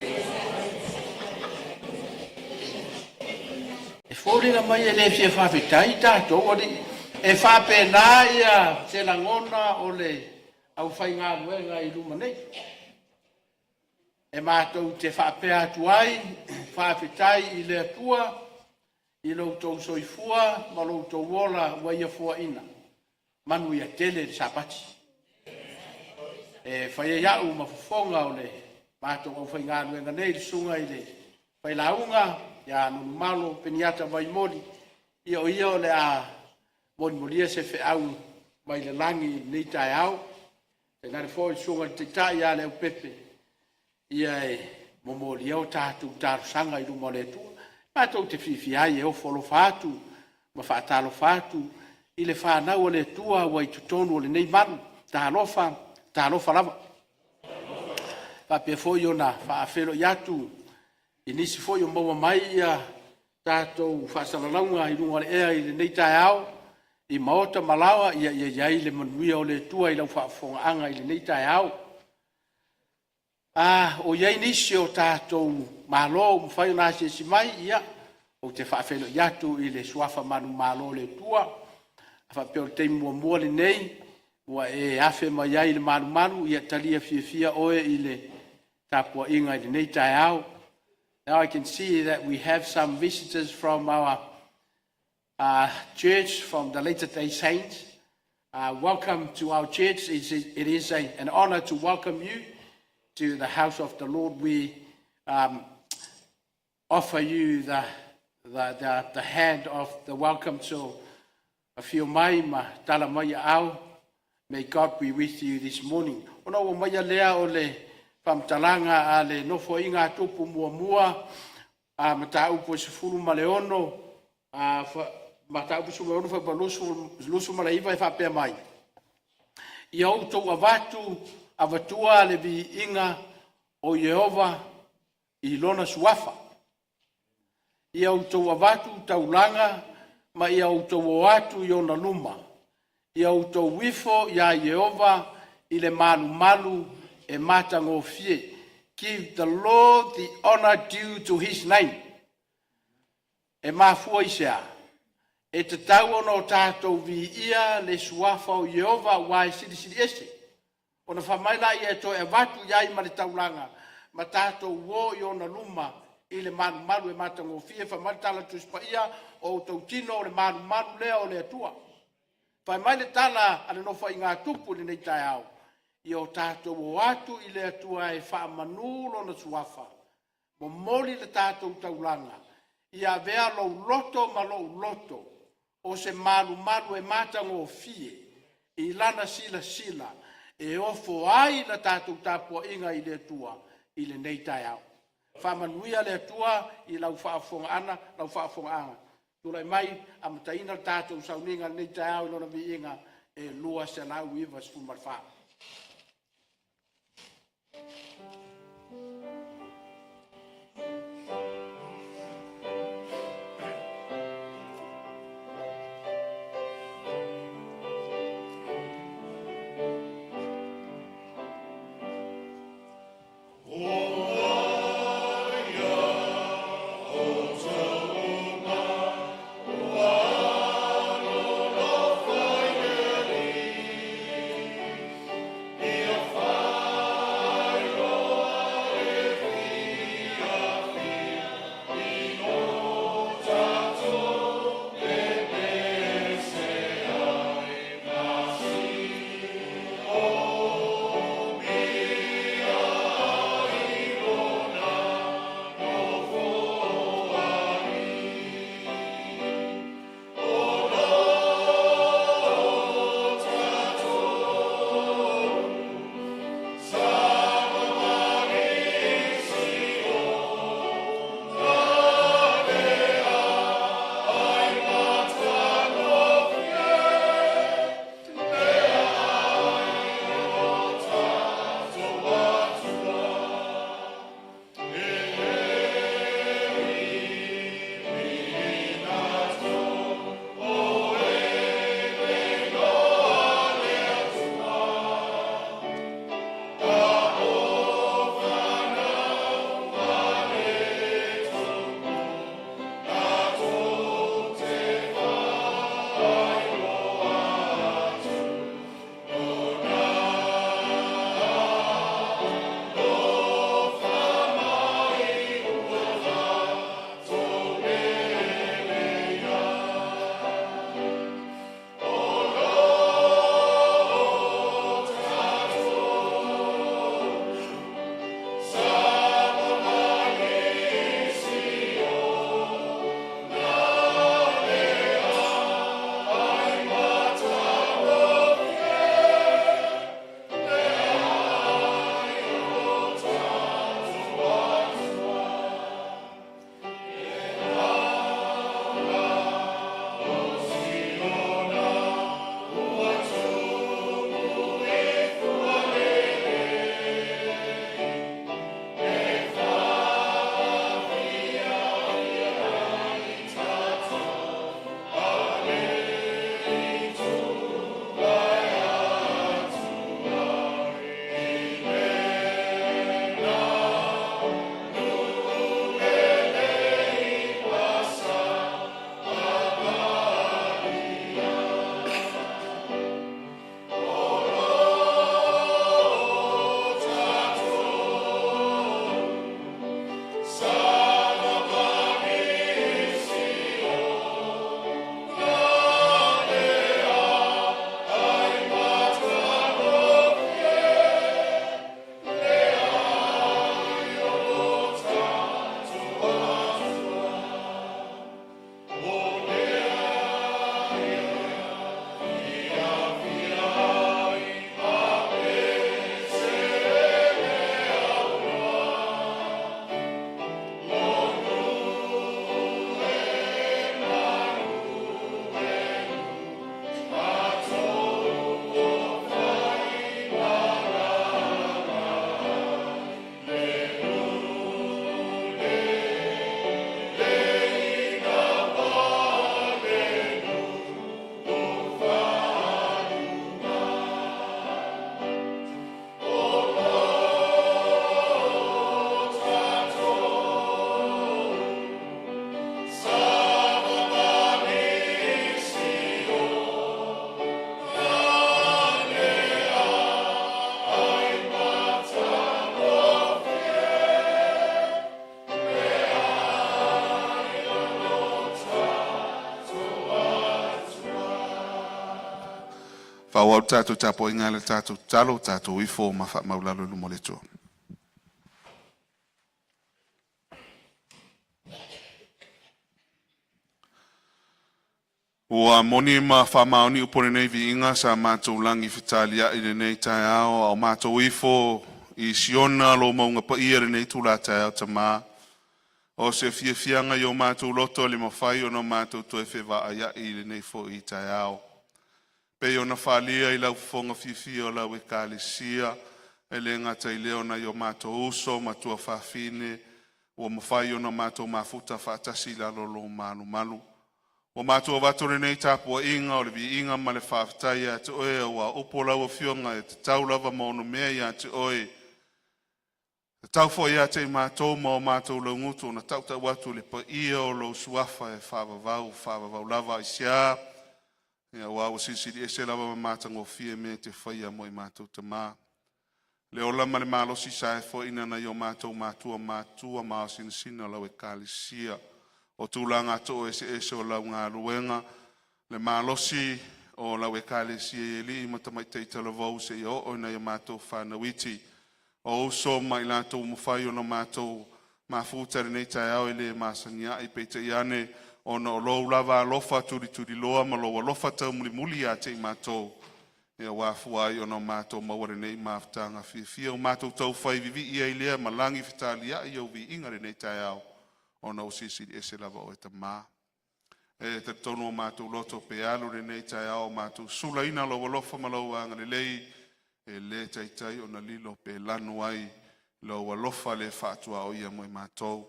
E foliga mai e le fia faafetai tatou alii. E faapena ia se lagona o le aufaigaluega i luma nei. E matou te faapea atu ai, faafetai i le Atua i lo outou soifua ma lo outou ola ua Ia foaina. Manuia tele le Sapati. E fai ai au ma fofoga o le matou aufaigaluega nei, le susuga i le Failauga ia Nonumalo Peniata Vaimoli, ia o ia o le a molimolia se feau mai le lagi i lenei taeao. Tainane foi le susuga i le Taitai ia Leaupepe, ia e momolia o tatou talosaga i luma o le Atua. Matou te fiafia ai e ofo alofa atu ma faatalofa atu i le fanau a le Atua ua i totonu o lenei malu. Talofa, talofa lava. Faapea foi ona faafeiloai atu i nisi foi o maua mai ia tatou faasalalauga i luga o le ea i lenei taeao i maota ma laoa, ia i ai le manuia o le Atua i lau faafofogaaga i lenei taeao. O i ai nisi o tatou malo ua mafai ona asiasi mai, ia, ou te faafeiloai atu i le suafa manumalo o le Atua. A faapea o le taimi muamua lenei ua e afe mai ai i le malumalu, ia talia fiafia oe i le tapuaiga i lenei taeao. Now I can see that we have some visitors from our church, from the Later Day Saints. Welcome to our church. It is an honor to welcome you to the house of the Lord. We offer you the hand of the welcome to afio mai ma tala mai aao. May God be with you this morning. Ona ua maia lea o le faamatalaga a le Nofoaiga a Tupu Muamua a mataupu e 16 a mataupu 16 fuaiupu 29 e faapea mai: Ia outou avatu avatua le viiga o Ieova i lona suafa. Ia outou avatu taulaga ma ia outou o atu i ona luma. Ia outou ifo iā Ieova i le malumalu e matagofie. Give the Lord the honor due to his name. E mafua i se a? E tatau ona o tatou viia le suafa o Ieova aua e silisili ese. Ona fai mai laia e toe avatu i ai ma le taulaga ma tatou o i ona luma i le malumalu e matagofie. Fai mai le tala a le Tusi Paia, o outou tino o le malumalu lea o le Atua. Fai mai le tala a le Nofoaiga a Tupu i lenei taeao, ia o tatou o atu i le Atua e faamanu lona suafa, momoli le tatou taulaga, ia avea lou loto ma lou loto o se malumalu e matagofie i lana silasila e ofo ai la tatou tapuaiga i le Atua i lenei taeao. Faamanuia le Atua i lau faafofogaaga, lau faafofogaaga. Tulai mai, amataina le tatou sauniga i lenei taeao i lona viiga e 294. Faaauau le tatou tapuaiga i le tatou tatalo, tatou ifo ma faamaualalo i luma o le Atua. Ua moni ma faamaoni upu o lenei viiga sa matou lagi fetaliai i lenei taeao a o matou ifo i Siona lo mauga paia i lenei itula taeao, Tama. O se fiafiaga i o matou loto e le mafai ona matou toe fevaaiai i lenei foi taeao. Pei ona faaalia i lau fofoga fiafia o lau Ekalesia, e le gata i lea o nai o matou uso ma tuafafine ua mafai ona matou mafuta faatasi i lalo o lou malumalu. Ua matou avatu lenei tapuaiga o le viiga ma le faafetai ia te Oe, aua o upu o lau Afioga e tatau lava ma onomea ia te Oe, e tatau foi ia te i matou ma o matou laugutu ona tautau atu le paia o lou Suafa e faavavau, faavavau lava. Aisea? Aua ua silisili ese lava ma matagofie mea e te faia mo i matou, Tama. Le ola ma le malosi sa e foaina nai o matou matua matutua ma ao sinasina o lau Ekalesia, o tulaga eseese o lau galuega, le malosi o lau Ekalesia i alii ma tamaitai talavou seia oo i nai a matou fanau iti, o uso ma i latou ua mafai ona matou mafuta i lenei taeao e le masani ai, peitai ane ona o lou lava alofa tulituliloa ma lou alofa taumulimuli ia te i matou, ua afua ai ona matou maua lenei mafutaga fiafia, ua matou taufai vivii ai lea ma lagi fetaliai ou viiga i lenei taeao, ona ua silisili ese lava oe Tama. E talitonu o matou loto pe alu lenei taeao o matou sulaina lou alofa ma lou agalelei, e le taitai ona lilo pe lanu ai lou alofa le faatuaoia mo i matou.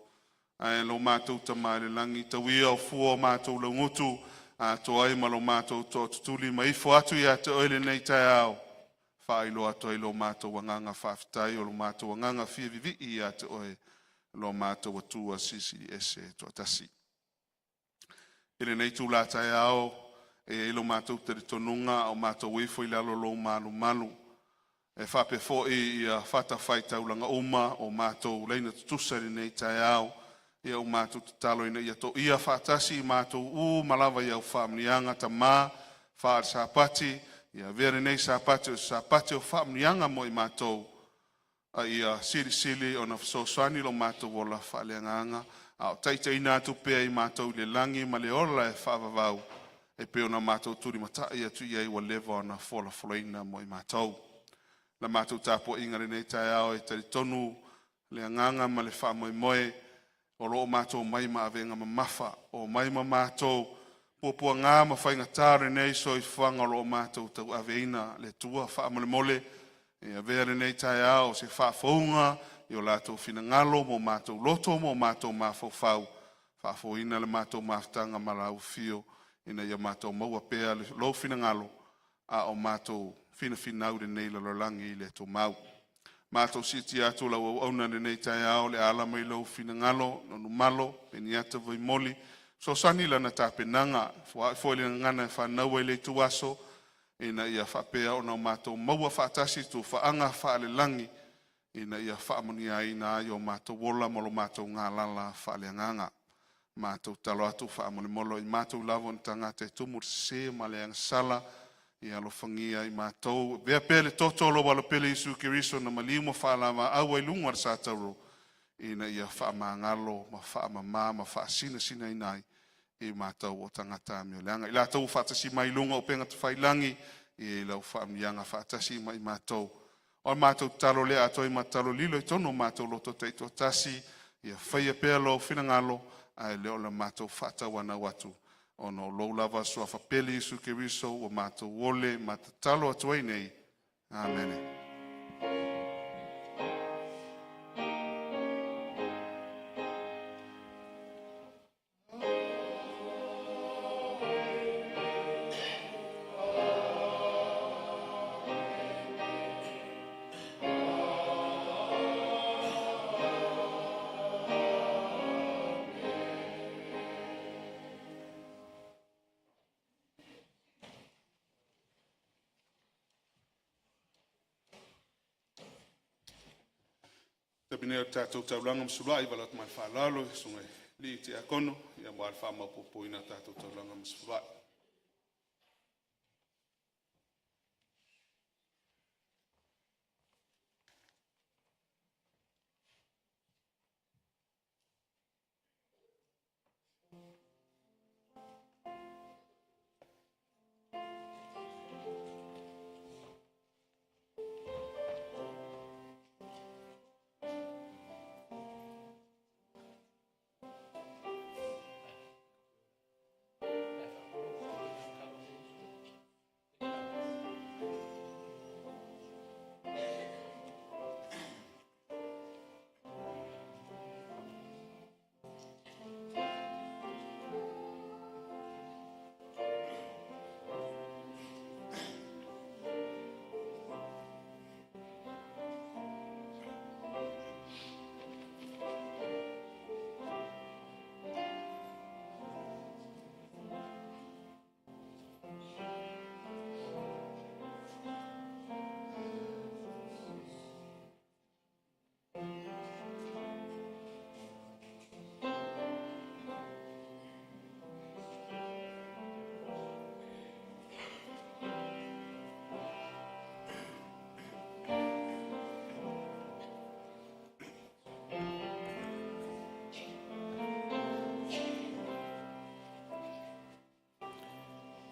Ae lo matou Tama i le lagi, tau ia o fua o matou laugutu atoa ai ma lo matou toatutuli ma ifo atu ia te Oe i lenei taeao, e faailoa atu ai lo matou agaga faafetai, o lo matou agaga fia vivii ia te Oe, lo matou Atua Silisili Ese e toatasi. I lenei itula taeao, e i ai lo matou talitonuga a o matou ifo i lalo o lou malumalu, e faapea foi ia fatafaitaulaga uma o matou laina tutusa i lenei taeao, ia ua matou tatalo ina ia toia faatasi i matou uma lava i au faamanuiaga. Tama faale-Sapati, ia avea lenei Sapati o se Sapati o faamanuiaga mo i matou, a ia silisili ona fesoasoani lo matou ola faaleagaga a o taitaiina atu pea i matou i le lagi ma le ola e faavavau e pei ona matou tulimatai atu i ai ua leva ona folafolaina mo i matou. La matou tapuaiga i lenei taeao, e talitonu le agaga ma le faamoemoe o lo o matou omai ma avega mamafa, omai ma matou puapuaga ma faigata o lenei soifuaga o lo o matou tauaveina. Le Atua, faamolemole e avea lenei taeao o se faafouga i o latou finagalo mo matou loto ma o matou mafaufau, faafouina le matou mafutaga ma lau afio ina ia matou maua pea lou finagalo a o matou finafinau i lenei lalolagi le tumau. Matou siitia atu lau auauna i lenei taeao o le a ala mai lou finagalo Nonumalo Peniata Vaimoli e fesoasoani i lana tapenaga, foai foi le gagana e fanau ai le ituaso ina ia faapea ona matou maua faatasi tuufaaga faalelagi ina ia faamanuiaina ai o matou ola ma lo matou galala faaleagaga. Matou tatalo atu faamolemole o i matou lava o ni tagata e tumu i le sese ma le agasala, ia alofagia i matou, avea pea le toto o lou Alopele Iesu Keriso na maliu ma faalavaau ai luga o le satauro ina ia faamagalo ma faamama ma faasinasinaina ai i matou o tagata amioleaga. I latou ua faatasi mai i luga o upega tafailagi, ia i lau faamanuiaga faatasi ma i matou. O le matou tatalo lea atoa ai ma tatalo lilo i totonu o matou loto taitoatasi, ia faia pea lou finagalo ae le o le matou faatauanau atu ona o lou lava suafa pele Iesu Keriso ua matou ole ma tatalo atu ai nei. Amene. Tapuai o le tatou taulaga ma sula'i e valaau atu ma le faaaloalo i le Susuga i le alii Tiakono aua le faamaopoopoina o le tatou taulaga ma sula'i.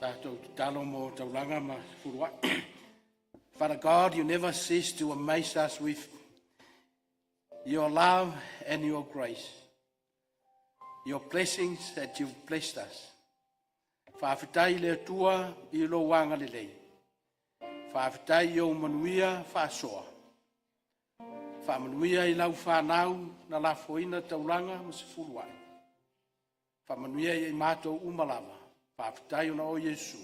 Tatou tatalo mo taulaga ma sefuluai. Father God, you never cease to amaze us with your love and your grace, your blessings that you've blessed us. Faafetai i le Atua i lou agalelei. Faafetai i ou manuia faasoa. Faamanuia i lau fanau na lafoina taulaga ma sefuluai. Faamanuia ia i matou uma lava. Faafetai ona o Iesu.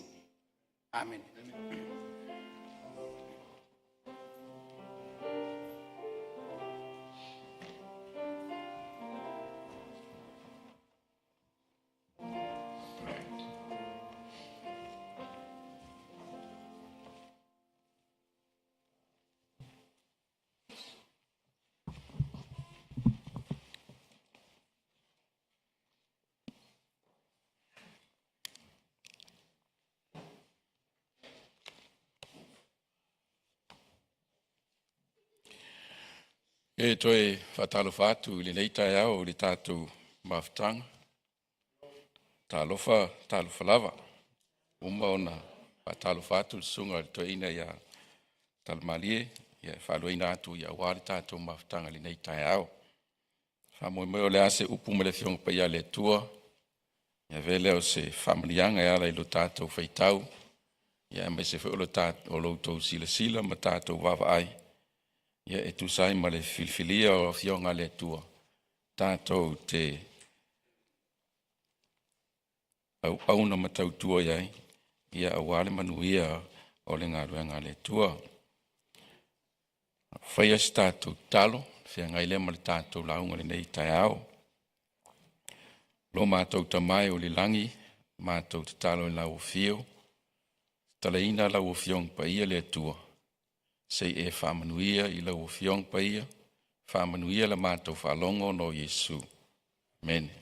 Amene. E toe faatalofa atu i lenei taeao i le tatou mafutaga. Talofa, talofa lava. Uma ona faatalofa atu le susuga i le toeaina ia Talamalie, ia e faaluaina atu ia aua le tatou mafutaga i lenei taeao. Faamoemoe o le a se upu ma le Afioga Paia a le Atua, ia avea lea o se faamanuiaga e ala i lo tatou faitau, ia aemaise foi o lo outou silasila ma tatou vaavaai, ia e tusa ai ma le filifilia o Afioga a le Atua, tatou te auauna ma tautua i ai, ia aua le manuia o le galuega a le Atua. Faia se tatou tatalo, feagai lea ma le tatou lauga i lenei taeao. Lo matou Tama e o i le lagi, matou tatalo i lau afio, tatalaina lau Afioga Paia le Atua, se i e faamanuia i lau Afioga Paia, faamanuia la matou faalogo ona o Iesu. Amene.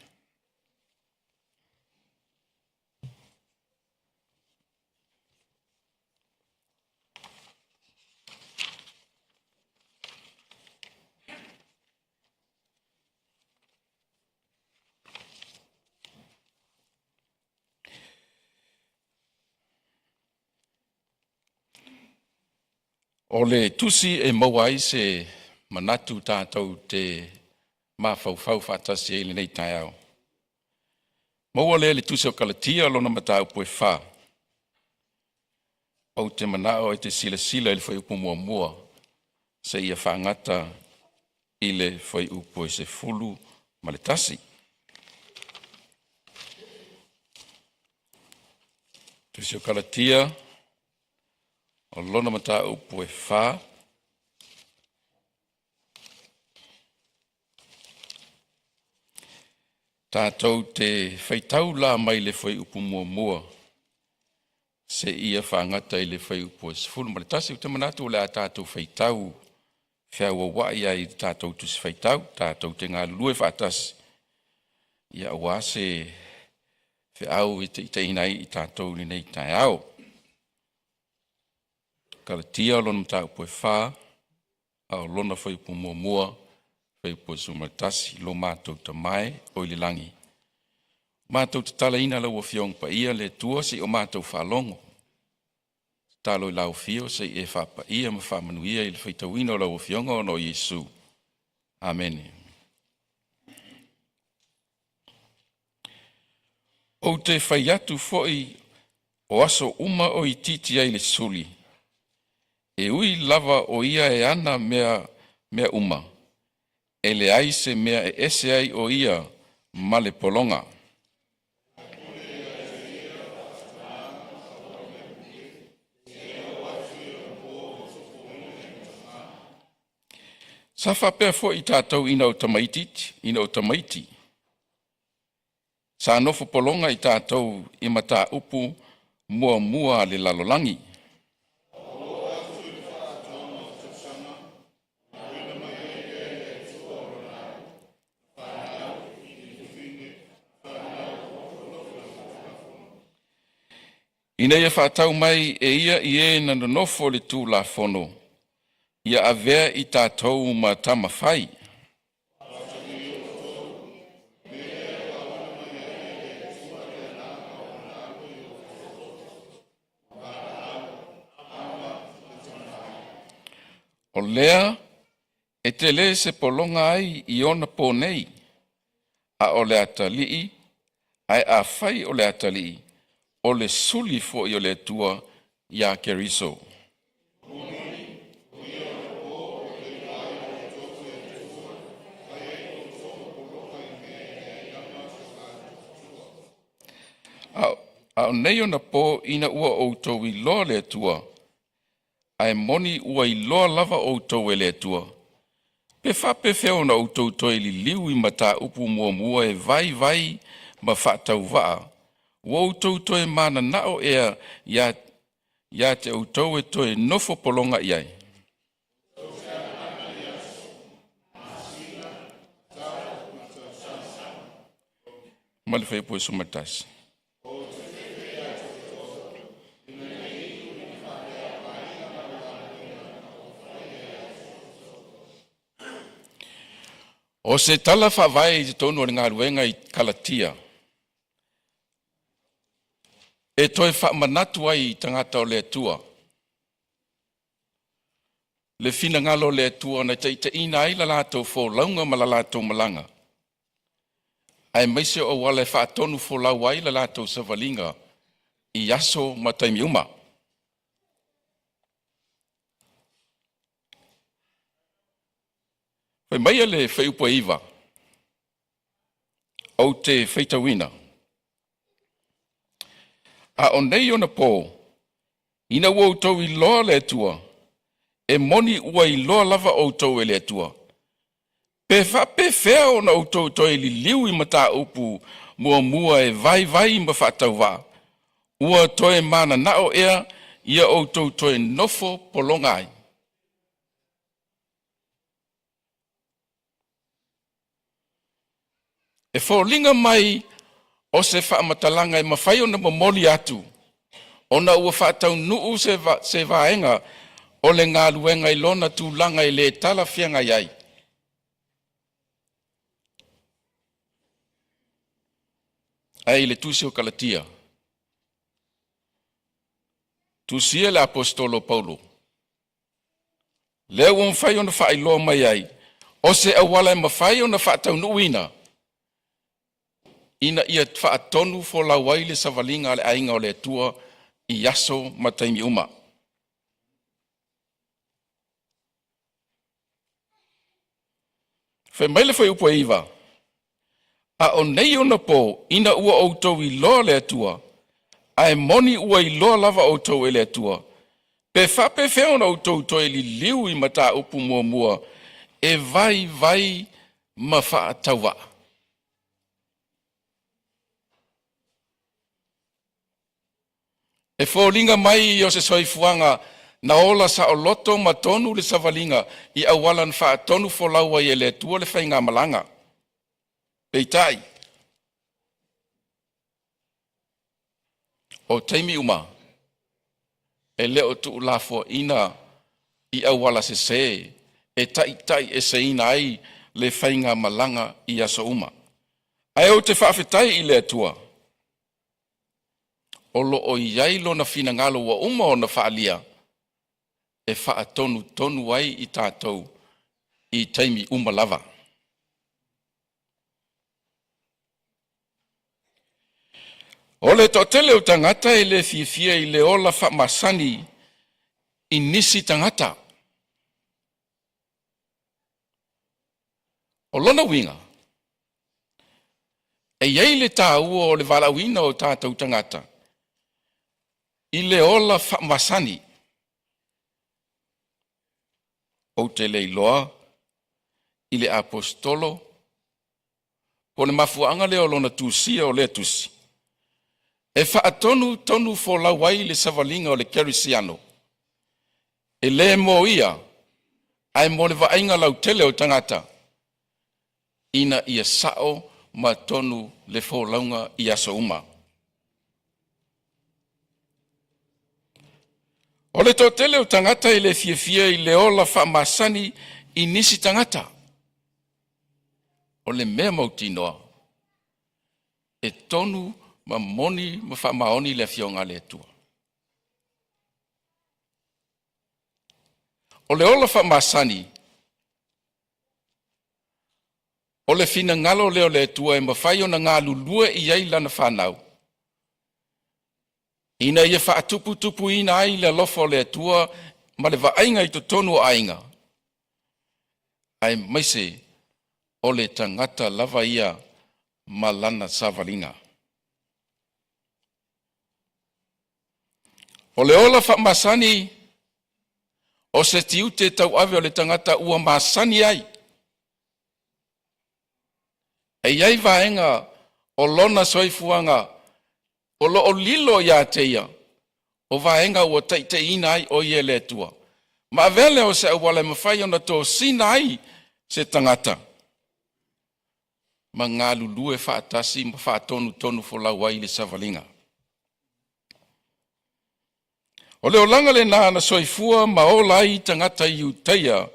O le tusi e maua ai se manatu tatou te mafaufau faatasi ai i lenei taeao. Maua lea i le tusi o Kalatia lona mataupu e 4. Ou te manao e te silasila i le fuaiupu muamua seia faagata i le fuaiupu e 11. Tusi o Kalatia, o lona mataupu e 4, tatou te faitau la mai le fuaiupu muamua seia faagata i le fuaiupu e 11. Ou te manatu o le a tatou faitau feauauai ai i le tatou tusi faitau, tatou te galulue faatasi, ia aua se feau e taitaiina ai i tatou i lenei taeao. Kalatia lona mataupu e 4, a o lona fuaiupu muamua, fuaiupu e 11, lo matou Tama e oi le lagi, matou tatalaina lau Afioga Paia le Atua se i o matou faalogo. Tatalo i lau afio se i e faapaia ma faamanuia i le faitauina o lau Afioga ona o Iesu. Amene. Ou te fai atu foi o aso uma o itiiti ai le suli, e ui lava o ia e ana mea uma, e leai se mea e ese ai o ia ma le pologa. Sa faapea foi i tatou ina o tamaiti, sa nofo pologa i tatou i mataupu muamua a le lalolagi. Ina ia faatau mai e ia i e na nonofo i le Tulafono, ia avea i tatou ma tama fai. O lea e tele se pologa ai i ona po nei, a o le atalii, ae afai o le atalii, o le suli foi o le Atua ia Keriso. A o nei ona po ina ua outou iloa le Atua, ae moni ua iloa lava outou e le Atua, pe faapefea ona outou toe liliu i mataupu muamua e vaivai ma faatauvaa, ua outou toe mananao ea ia te outou e toe nofo pologa i ai? Ma le fuaiupu 11. O se tala faavae i totonu o le galuega i Kalatia e toe faamanatu ai i tagata o le Atua le finagalo o le Atua na taitaiina ai la latou folauga ma la latou malaga, aemaise o auala e faatonufolau ai la latou savaliga i aso ma taimi uma. Fai mai le fuaiupu e 9, ou te faitauina. A o nei ona po, ina ua outou iloa le Atua, e moni ua iloa lava outou e le Atua, pe faapefea ona outou toe liliu i mataupu muamua e vaivai ma faatauvaa, ua toe mananao ea ia outou toe nofo pologa ai? E foliga mai o se faamatalaga e mafai ona momoli atu ona ua faataunuu se vaega o le galuega i lona tulaga e le talafeagai ai. Ae i le tusi o Kalatia, tusia le aposetolo o Paulo, lea ua mafai ona faailoa mai ai o se auala e mafai ona faataunuuina ina ia faatonu folau ai le savaliga a le aiga o le Atua i aso ma taimi uma. Fai mai le fuaiupu e 9, a o nei ona po ina ua outou iloa le Atua, ae moni ua iloa lava outou e le Atua, pe faapefea ona outou toe liliu i mataupu muamua e vaivai ma faatauvaa? E foliga mai o se soifuaga na ola saoloto ma tonu le savaliga i auala na faatonu folau ai e le Atua le faigamalaga. Peitai, o taimi uma e le o tuulafoaiina i auala sese e taitaieseina ai le faigamalaga i aso uma. Ae ou te faafetai i le Atua, o lo o i ai lona finagalo ua uma ona faaalia e faatonutonu ai i tatou i taimi uma lava. O le toatele o tagata e le fiafia i le ola faamasani i nisi tagata. O lona uiga, e i ai le taua o le valaauina o tatou tagata i le ola faamasani. Ou te le iloa i le aposetolo po o le mafuaaga lea o lona tusia o lea tusi, e faatonutonu folau ai le savaliga o le kerisiano, e le mo ia, ae mo le vaaiga lautele o tagata, ina ia sao ma tonu le folauga i aso uma. O le toatele o tagata e le fiafia i le ola faamasani i nisi tagata. O le mea mautinoa, e tonu ma moni ma faamaoni le Afioga a le Atua. O le ola faamasani, o le finagalo lea o le Atua e mafai ona galulue i ai lana fanau, ina ia faatuputupuina ai le alofa o le Atua ma le vaaiga i totonu o aiga, aemaise o le tagata lava ia ma lana savaliga. O le ola faamasani o se tiute tauave o le tagata ua masani ai, e i ai vaega o lona soifuaga o lo o lilo ia te ia, o vaega ua taitaiina ai o ia e le Atua. Ma avea lea o se auala e mafai ona tosina ai se tagata ma galulue faatasi ma faatonutonufolau ai le savaliga. O le olaga lena na soifua ma ola ai tagata Iutaia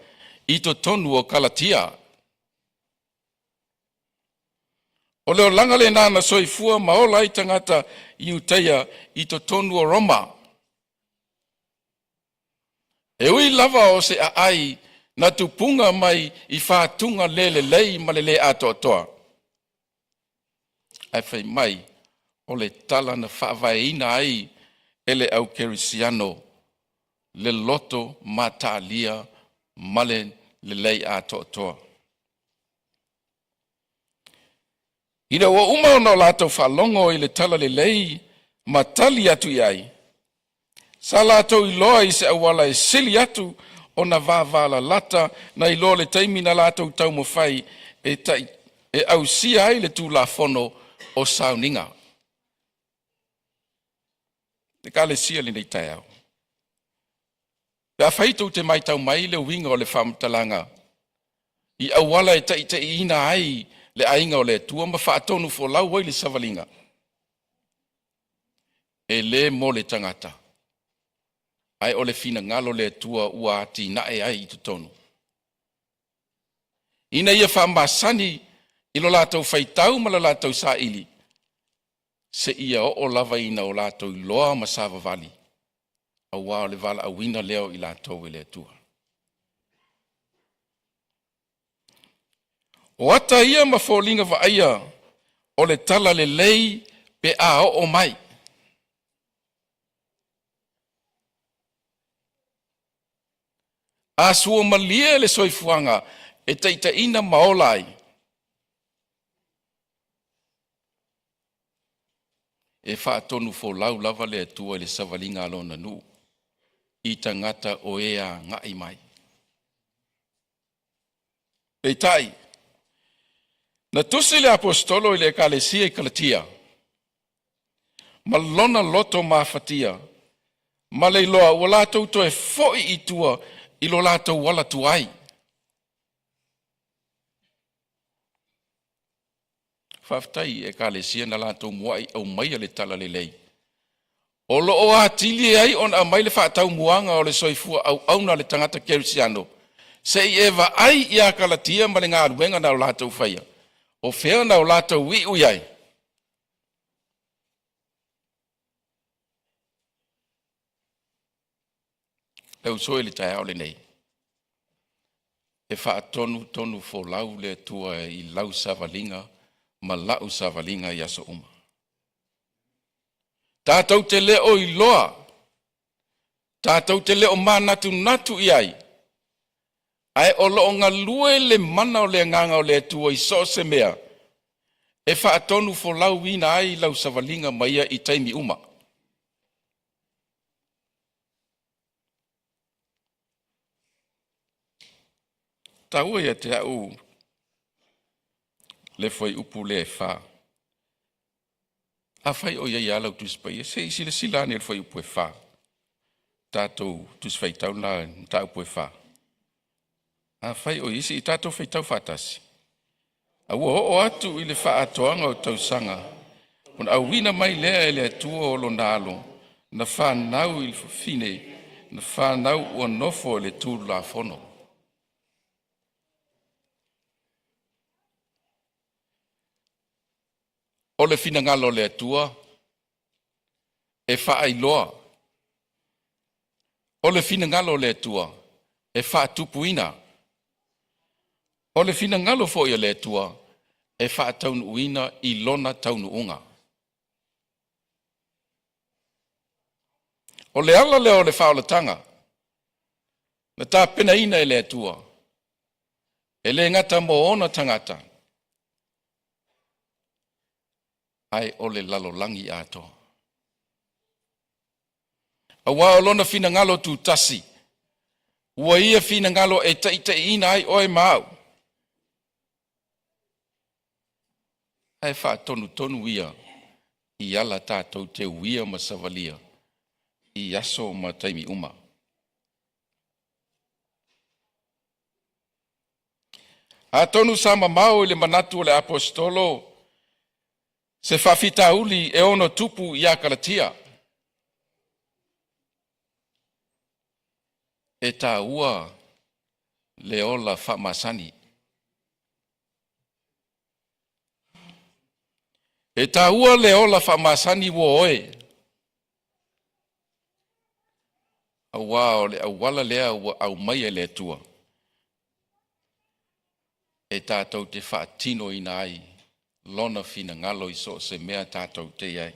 i totonu o Kalatia. O le olaga lena na soifua ma ola ai tagata Iutaia i totonu o Roma. E ui lava o se aai na tupuga mai i fatuga le lelei ma le le atoatoa, ae fai mai o le tala na faavaeina ai e le au kerisiano le loto mataalia ma le lelei atoatoa. Ina ua uma ona o latou faalogo i le talalelei ma tali atu i ai, sa latou iloa i se auala e sili atu ona vavalalata nai lo le taimi na latou taumafai e tai e ausia ai le Tulafono o Sauniga. Ekalesia i lenei taeao. Pe afai tou te matau mai le uiga o le faamatalaga i auala e taitaiina ai le aiga o le Atua ma faatonufolau ai le savaliga, e le mo le tagata, ae o le finagalo o le Atua ua atinae ai i totonu, ina ia faamasani i lo latou faitau ma le latou saili, seia oo lava ina o latou iloa ma savavali, aua o le valaauina lea o i latou e le Atua. O ata ia ma foliga vaaia o le talalelei pe a oo mai. A suamalie le soifuaga e taitaiina ma ola ai, e faatonufolau lava le Atua i le savaliga a Lona nuu i tagata o e agai mai. Peitai, na tusi le Aposetolo i le Ekalesia i Kalatia ma lona loto mafatia ma le iloa ua latou toe foi i tua i lo latou ala tuai. Faafetai i Ekalesia na latou muai aumaia le talalelei o lo o atili ai ona aumai le faataumuaga o le soifua auauna a le tagata kerisiano, se i e vaai ia Kalatia ma le galuega na o latou faia, o fea na o latou iu i ai. Le uso i le taeao lenei, e faatonutonufolau le Atua i lau savaliga ma la'u savaliga i aso uma. Tatou te le o iloa, tatou te le o manatunatu i ai, ae o lo o galue le mana o le agaga o le Atua i so o se mea e faatonufolauina ai lau savaliga ma ia i taimi uma. Taua ia te au le fuaiupu lea e 4. Afai o i ai lava lau Tusi Paia, se i silasila ane i le fuaiupu e 4. Tatou Tusi Faitau na mataupu e 4. Afai o i ai, se i tatou faitau faatasi. A ua oo atu i le faaatoaga o tausaga, ona auina mai lea e le Atua o lona alo, na fanau i le fafine, na fanau ua nofo i le Tulafono. O le finagalo o le Atua e faailoa. O le finagalo o le Atua e faatupuina. O le finagalo foi o le Atua e faataunuuina i lona taunuuga. O le ala lea o le faaolataga na tapenaina e le Atua, e le gata mo ona tagata, ae o le lalolagi atoa. Aua o lona finagalo tutasi, ua ia finagalo e taitaiina ai oe ma au, ae faatonutonu ia i ala tatou te uia ma savalia i aso ma taimi uma. Atonu sa mamao i le manatu o le Aposetolo se faafitauli e ono tupu ia Galatia. E taua le ola faamasani. E taua le ola faamasani ua oe, aua o le auala lea ua aumaia e le Atua e tatou te faatinoina ai lona finagalo i so o se mea tatou te i ai.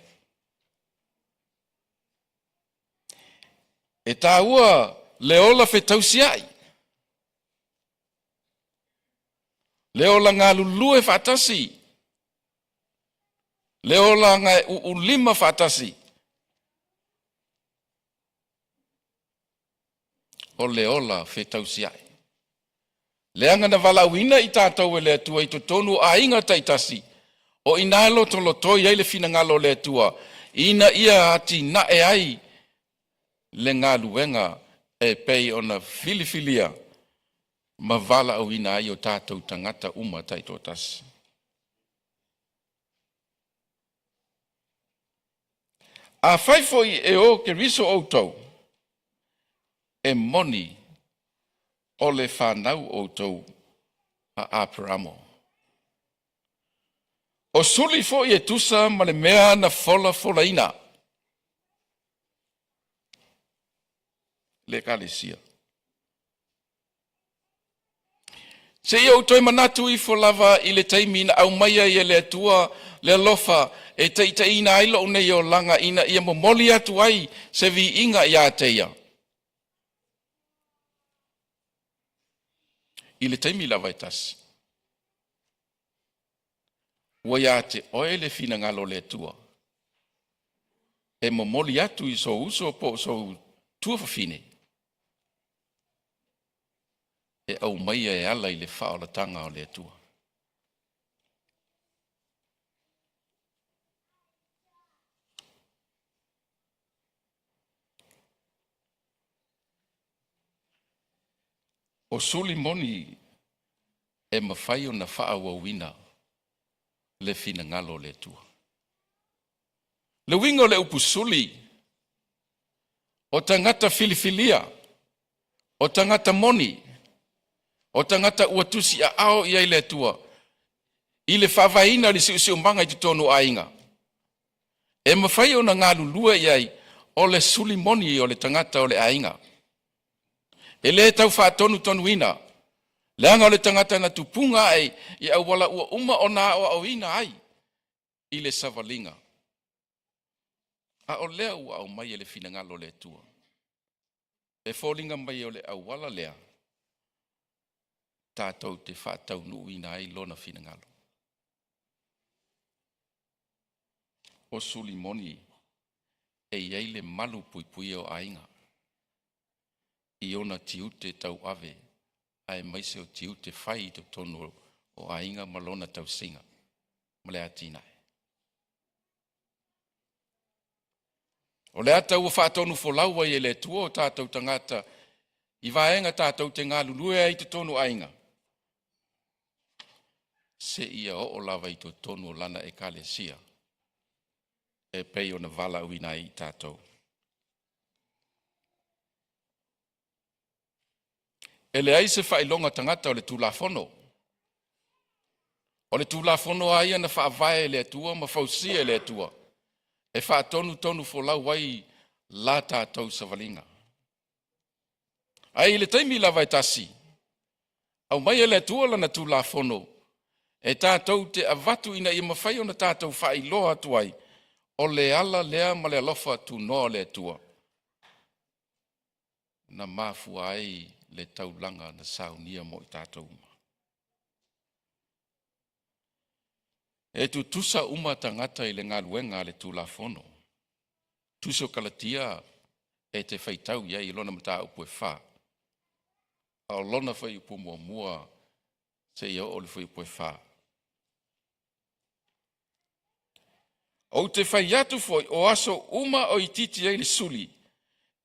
E taua le ola fetausiai, le ola galulue faatasi, le olaga e uulima faatasi, o le ola fetausiai. Leaga na valaauina i tatou e le Atua i totonu o aiga taitasi, o i ina e lotolotoi ai le finagalo o le Atua, ina ia atinae ai le galuega e pei ona filifilia ma valaauina ai o tatou tagata uma taitoatasi. Afai foi e o Keriso outou, e moni o le fanau outou a Aperamo. O suli foi e tusa ma le mea na folafolaina le Ekalesia. Se i ou toe manatu ifo lava i le taimi na aumai ai e le Atua le alofa e taitaiina ai lou nei olaga ina ia momoli atu ai se viiga ia te Ia. I le taimi lava e tasi, ua ia te oe le finagalo o le Atua e momoli atu i sou uso po o sou tuafafine e aumaia e ala i le faaolataga o le Atua. O suli moni e mafai ona faaauauina le finagalo o le Atua. Le uiga o le upu suli, o tagata filifilia, o tagata moni, o tagata ua tusiaao i ai le Atua i le faavaeina o le siusiumaga i totonu o aiga. E mafai ona galulue i ai o le suli moni o le tagata o le aiga. E le tau faatonutonuina, leaga o le tagata na tupuga ae i auala ua uma ona aoaoina ai i le savaliga. A o lea ua aumai e le finagalo o le Atua, e foliga mai o le auala lea tatou te faataunuuina ai lona finagalo. O suli moni e i ai le malu puipuia o aiga i ona tiute tauave aemaise o tiute fai i totonu o aiga ma lona tausiga ma le atinae. O le ata ua faatonufolau ai e le Atua o tatou tagata i vaega tatou te galulue ai i totonu o aiga, seia oo lava i totonu o lana Ekalesia e pei ona valaauina ai i tatou. E leai se faailoga tagata o le Tulafono. O le Tulafono lava ia na faavae e le Atua ma fausia e le Atua e faatonutonufolau ai la tatou savaliga. Ae i le taimi lava e tasi, aumai e le Atua lana Tulafono e tatou te avatu ina ia mafai ona tatou faailoa atu ai o le ala lea ma le alofa tunoa o le Atua na mafua ai le taulaga na saunia mo i tatou uma. E tutusa uma tagata i le galuega a le Tulafono. Tusi o Kalatia e te faitau i ai i lona mataupu e 4, a o lona fuaiupu 1 seia oo i le fuaiupu e 4. Ou te fai atu foi, o aso uma o itiiti ai le suli,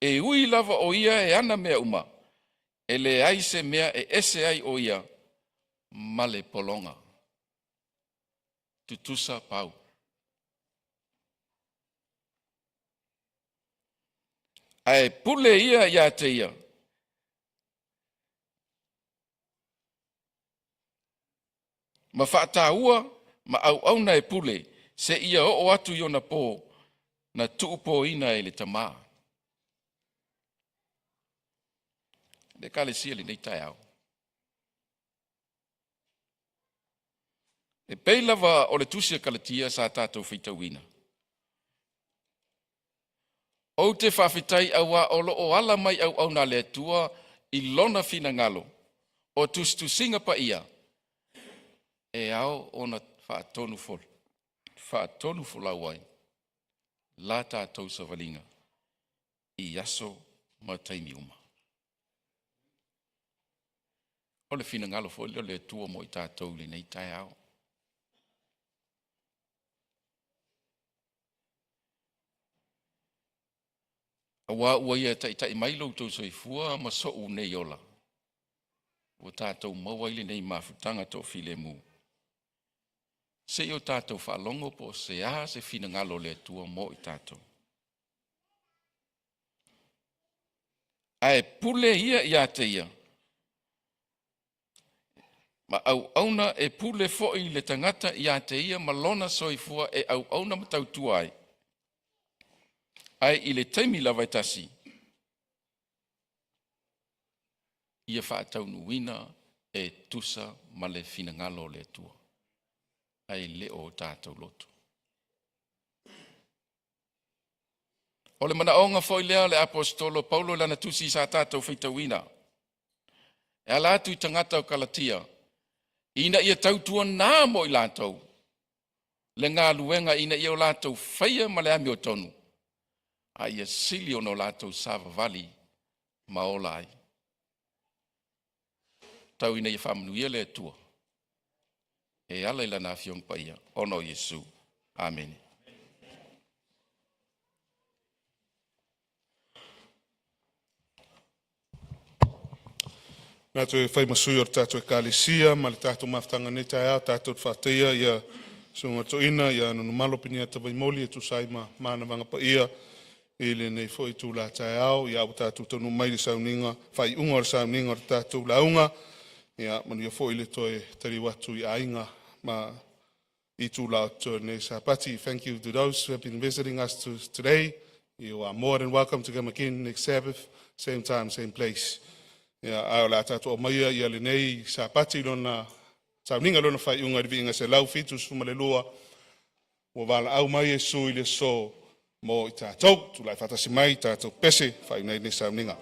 e ui lava o ia e ana mea uma, e leai se mea e ese ai o ia ma le pologa. Tutusa pau. Ae pule ia ia te ia ma faataua ma auauna e pule seia oo atu i ona po na tuupoina e le Tamā. Le Ekalesia i lenei taeao. E pei lava o le tusi a Kalatia sa tatou faitauina. Ou te faafetai auā o lo o ala mai auauna a le Atua i lona finagalo o tusitusiga paia e ao ona faatonu folau ai la tatou savaliga i aso ma taimi uma. O le finagalo foi lea o le Atua mo i tatou i lenei taeao. Auā ua ia taitai mai lo outou soifua ma so'u nei ola, ua tatou maua ai lenei mafutaga toafilemu, se i o tatou faalogo po o se a se finagalo o le Atua mo i tatou. Ae pule ia ia te ia ma auauna e pule foi le tagata ia te ia ma lona soifua e auauna ma tautua ai. Ae i le taimi lava e tasi, ia faataunuuina e tusa ma le finagalo o le Atua, ae le o tatou loto. O le manaoga foi lea o le aposetolo Paulo i lana tusi sa tatou faitauina, e ala atu i tagata o Kalatia, ina ia tautuana mo i latou le galuega ina ia o latou faia ma le amiotonu, a ia sili ona o latou savavali ma ola ai. Tau ina ia faamanuia le Atua e ala i lana Afioga Paia ona o Iesu. Amene. Manatu e fai ma sui o le tatou Ekalesia ma le tatou mafutaga i lenei taeao, tatou te faafetaia le Susuga i le Toeaina ia Nonumalo Peniata Vaimoli e tusa ai ma manavaga paia i lenei foi itula taeao. Ia, ua tatou taunuu mai i le sauniga faaiuga o le sauniga o le tatou lauga. Ia manuia foi le toe taliu atu i aiga ma itula o totoe o lenei Sapati. Thank you to those who have been visiting us today. You are more than welcome to come again next Sabbath, same time, same place. Ia, ae o le a tatou aumaia ia lenei Sapati i lona sauniga i lona faaiuga i le viiga 172, ua valaau mai Iesu i le aso mo i tatou. Tulai faatasi mai tatou pese e faaiu ai lenei sauniga.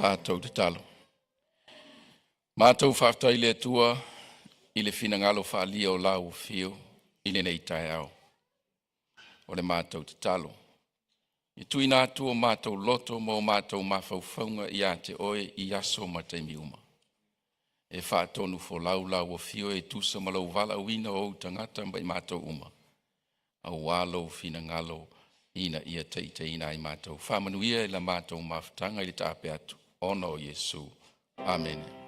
Tatou tatalo. Matou faafetai i le Atua i le finagalo faaalia o lau afio i lenei taeao. O le matou tatalo, e tuuina atu o matou loto ma o matou mafaufauga ia te oe i aso ma taimi uma. E faatonu folau lau afio e tusa ma lou valaauina o ou tagata ma i matou uma, auā lou finagalo ina ia taitaiina ai matou. Faamanuia i la matou mafutaga i le taape atu, ona o Iesu. Amene.